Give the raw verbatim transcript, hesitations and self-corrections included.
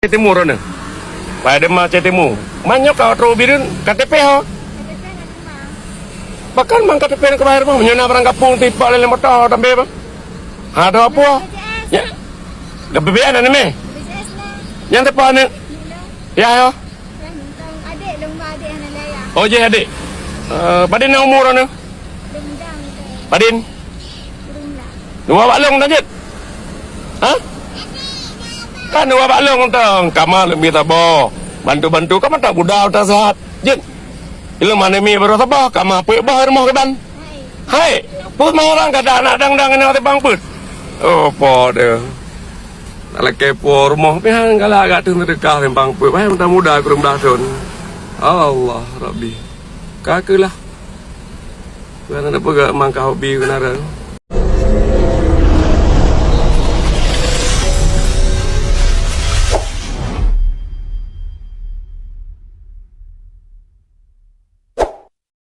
Timur na. Pada ma cai Timur. Manyo ka trok bireuen K T P ho. Bahkan mang K T P na keubah rumoh. Meunyoe na barang kampung tipak lé moto tambe bang. Ada apa? Ya. Dah B B N na meh. Nyang tepa ni. Ya yo. Oh, jih adik. Eh, padin na umur anu? Padin? Dua bak long dah jeuet. Ha? Kan dua bak long tong. Kama lebih tabo. Bantu-bantu kama tak budak tak sehat. Jeuet. Ilmu mana mi baru tabo. Kama pek bah rumah keban. Hai, pun orang kata anak dang-dang ina tebang put. Oh, po deh. Nak lakée po rumoh pih han galak agak teuh seudeukah simpang peuet. Wahai muda-muda kureueng blah thon. Allah Rabbi. Ka keulah. Bukan ada peugah mangka hobi keunara.